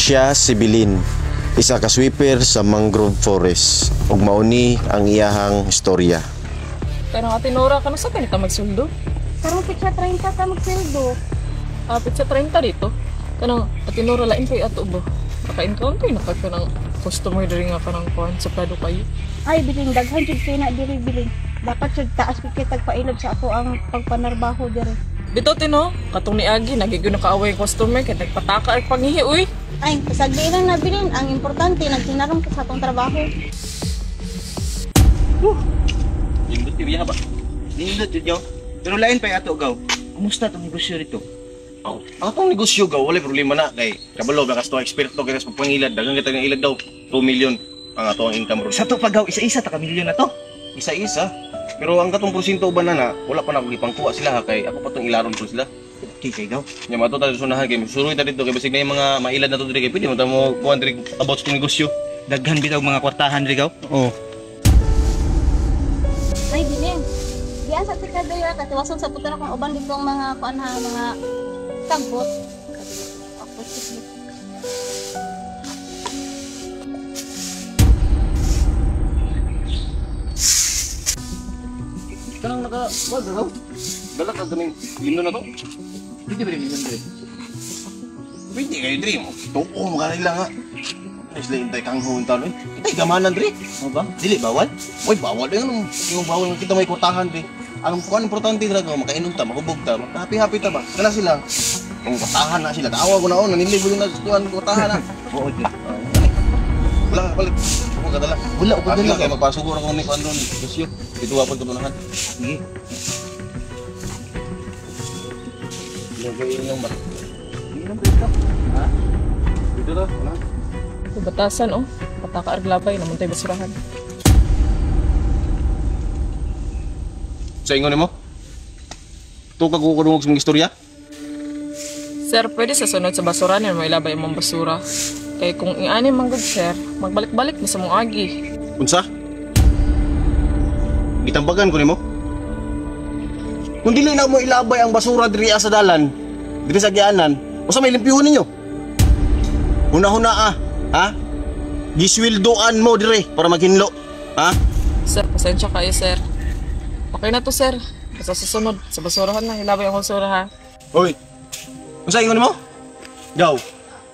Siya si Bilin, isa ka sweeper sa mangrove forest ug mauni ang iyahang istorya. Pero Ate Nora, kano sa kanita magsuldo? Karong pitsa 30 ka magsildo. Ah, sa 30 dito. Kanang Ate Nora, lain kay ato ba? Naka-encounter na ka ng customer diri nga kanang kuan sa plado kayo. Ay, bilin, daghan jud kay na diri, bilin. Dapat jud taas gud kay tagpailog sa ako ang pagpanarbaho diri. Bitaw tino, katong niagi nagigyo na kaaway ang customer kay nagpataka ang pangihi uy. Ay, pasagli lang na, bilin. Ang importante nagtinarong ka sa atong trabaho. Nindot iriya ba? Nindot jud yo. Pero lain pa ato gaw. Kumusta tong negosyo dito? Oh, ang atong negosyo gaw walay problema na kay kabalo ba kasto eksperto kay sa pagpangilad, daghang kita nga ilad daw 2 million ang ato ang income ron. Sa to pa gaw, isa-isa ta ka milyon na to. Isa-isa. Pero ang katong porsyento uban na na, wala pa na ako gipangkuha sila ha kay ako pa tong ilaron ko sila. Okay kay gaw. Nya mato ta sunahan kay suroy ta dito kay basig na yung mga mailad na to diri kay pwede mo ta mo kuan diri about sa negosyo. Daghan bitaw mga kwartahan diri gaw. Oh. Ay, bilin. Diyan sa tika daya katiwason sa putra kung uban dito ang mga kuan ha, mga tagbot. Ako, sige. Kanang naka wag gaw. Dala ka ganing lino na to. Pwede ba milyon diri? Pwede kayo diri mo. Tuo mo kanila nga. Ay sila intay kang huwin talo. Itay gamanan diri. Mo ba? Dili bawal? Uy, bawal din. Anong yung bawal nga kita may kwartahan, be. Ang kuan importante talaga, makainom ta, mahubog ta, happy-happy ta ba? Kana sila. Ang kwartahan na sila. Tawa ko na oh, naniligo yung nagkuan kwartahan na. Oo jud. Wala ka palit. Ako kadala. Wala ko Dala dala. kay magpasuguro ako ni kuan doon. Negosyo. Dito wapon katunahan. Sige. Lagay yung ba? Inom dito. Ha? Dito to, ano? Batasan oh, pataka arglabay namuntay basurahan. Sa ingon nimo? Tukag ko kudungog sa mga istorya? Sir, pwede sa sunod sa basurahan mo ilabay imong basura. Kay kung iani man gud sir, magbalik-balik ni sa mong agi. Unsa? Gitambagan ko nimo? Kung dili na mo ilabay ang basura diri sa dalan, diri sa gianan, usa may limpyuhon ninyo? Huna-huna ah, ha? Gisweldoan mo dire para maghinlo, ha? Sir, pasensya kayo sir. Okay na to sir. Basta sa sunod, sa basurahan na ilabay ang basura ha. Hoy. Unsa ingon nimo? Gaw.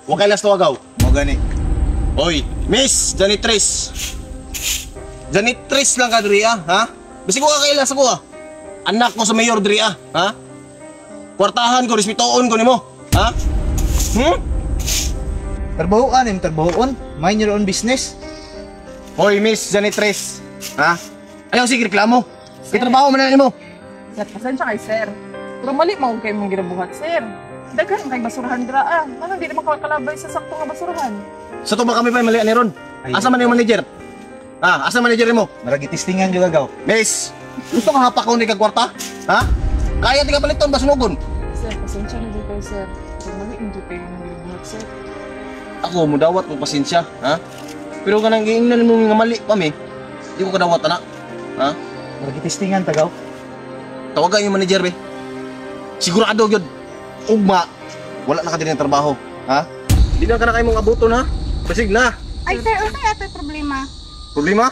Wa kay last gaw. Mo gani. Hoy, Miss Janitress. Janitress lang ka diri ah, ha? Bisig wa ka kailas ako ah. Anak ko sa mayor diri ah, ha? Kwartahan ko, respetuon ko nimo, ha? Hmm? Trabahoan im trabahoon. Mind your own business. Hoy, Miss Janitress. Ha? Ayaw sige reklamo. Kay trabaho man na nimo. Sir, pasensya kayo sir. Pero mali man kung kayo mong ginabuhat sir. Daghan kay basurahan dira ah. Ano di naman kakalabay sa sakto nga basurahan. Sa to ba kami pa mali ani ron? Ay. Asa man yung manager? Ah, asa manager mo? Maragi testingan jud gaw. Miss, gusto ka hapakon ni kag kwarta? Ha? Kaya ti ka paliton basunogon. Sir, pasensya na dyan kayo sir. Pero mali man dyan kayo mong ginabuhat sir. Ako mudawat ko pasensya, ha? Pero kanang giingnan mo nga mali pa mi. Di ko kadawat ana. Ha? Maragi testingan ta gaw. Tawagan yung manager be. Sigurado gyud. Ugma, wala na ka din ng trabaho, ha? Di na ka na kayo mong abuton ha. Basig na. Ay, sir, unsay atoy problema? Problema?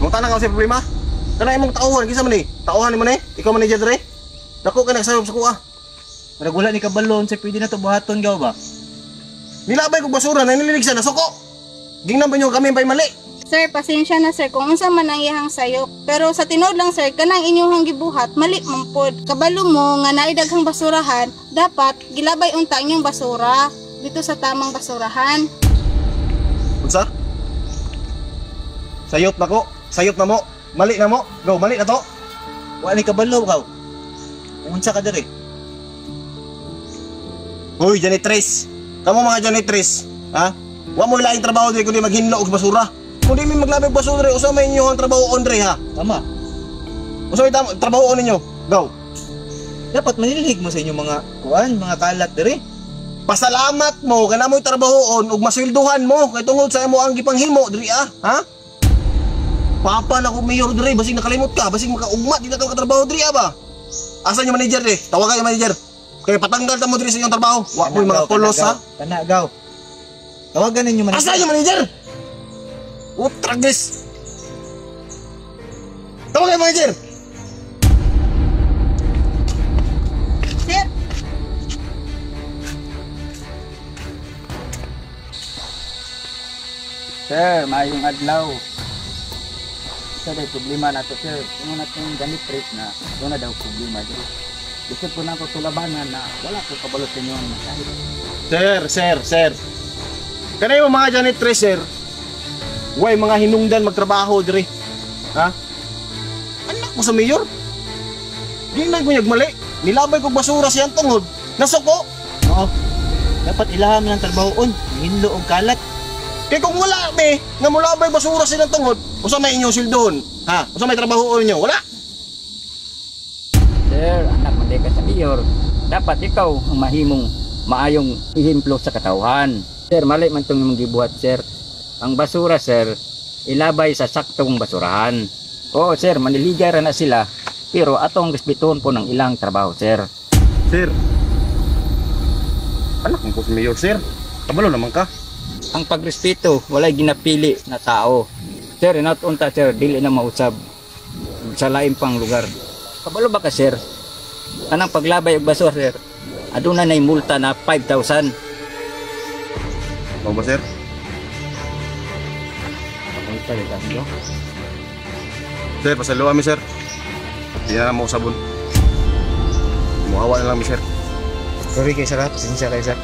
Mong tanang ka sa problema? Kana imong tauhan kinsa man ni? Tauhan nimo ni? Ikaw manager dire? Dako ka nagsayop sa kuha. Marag wala ni kabalon sa pwede na to buhaton gaw ba? Nilabay kog basura na nililig siya nasuko. Gingnan ba niyo kami pay mali? Sir, pasensya na sir kung unsa man ang iyahang sayop. Pero sa tinuod lang sir, kanang inyong gibuhat mali man pod. Kabalo mo nga naay daghang basurahan, dapat gilabay unta inyong basura dito sa tamang basurahan. Unsa? Sayop na ko. Sayop na mo. Mali na mo. Go, mali na to. Wala ni kabalo gaw. Unsa ka diri? Hoy, janitress. Kamo mga janitress, ha? Wa mo laing trabaho diri kundi maghinlo og basura. Kung di mi maglabay og basura, usa may inyo ang trabaho on diri ha. Tama. Usa may trabaho on ninyo. Go. Dapat manilhig mo sa inyong mga kuan, mga kalat diri. Pasalamat mo kana mo'y trabaho on ug masweldohan mo kay tungod sa imo ang gipanghimo diri ah, ha? Papa na ko mayor diri, basig nakalimot ka, basig makaugma di na ka makatrabaho diri ah ba. Asa yung manager diri? Tawagan yung manager. Kay patanggal ta mo diri sa inyong trabaho. Wa mo'y mga Kana, gaw, pulos ha. Kana gaw. Tawagan ninyo manager. Asa yung manager? Utragis! Tawag yung manager! Sir, Sir, maayong adlaw. Sir, may problema na to, sir. Yung na itong ganit rate na, doon na daw problema dito. Bisag ko na ako tulabanan na wala ko kabalo sa inyo ang masahe. Sir, sir, sir. Kanay mo mga janitress, sir. Way mga hinungdan magtrabaho diri. Ha? Anak ko sa mayor. Di na ko mali. Nilabay ko basura siyang tungod. Nasuko. Oo. Dapat ilaham ng trabahoon, hinlo og kalat. Kay kung wala be, nga mulabay basura silang tungod, usa may inyong sweldohon. Ha? Usa may trabahoon ninyo? Wala. Sir, anak, manday ka sa mayor. Dapat ikaw ang mahimong maayong ihimplo sa katawhan. Sir, mali man itong imong gibuhat, sir. Ang basura, sir, ilabay sa saktong basurahan. Oo, sir, maniligay ra na sila. Pero atong respetuhon po ng ilang trabaho, sir. Sir. Anak ko sa mayor, sir. Kabalo naman ka. Ang pagrespeto, walay ginapili na tao. Sir, not unta sir, dili na mausab sa lain pang lugar. Kabalo ba ka sir? Anang paglabay og basura sir, aduna nay multa na 5,000. Mao ba, sir? Multa rin kami. Sir, pasalo kami, sir. Di na lang mo sabon. Muhawa na lang mi, sir. Sorry kay sir, ha? Pasensya kay sir.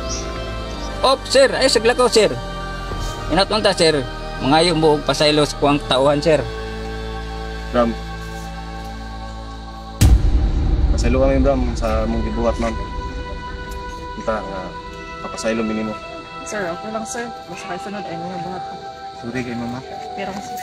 Op sir, ay saglakaw sir. Inat unta sir, mangayo mo og pasaylo sa kuang tauhan sir. Bram. Pasaylo kami, Bram, sa mong gibuhat, ma'am. Kita nga papasaylo minimo. Sir, okay lang sir. Basta kayo sunod ay mga buhat. Sorry kay mama. Pero sir.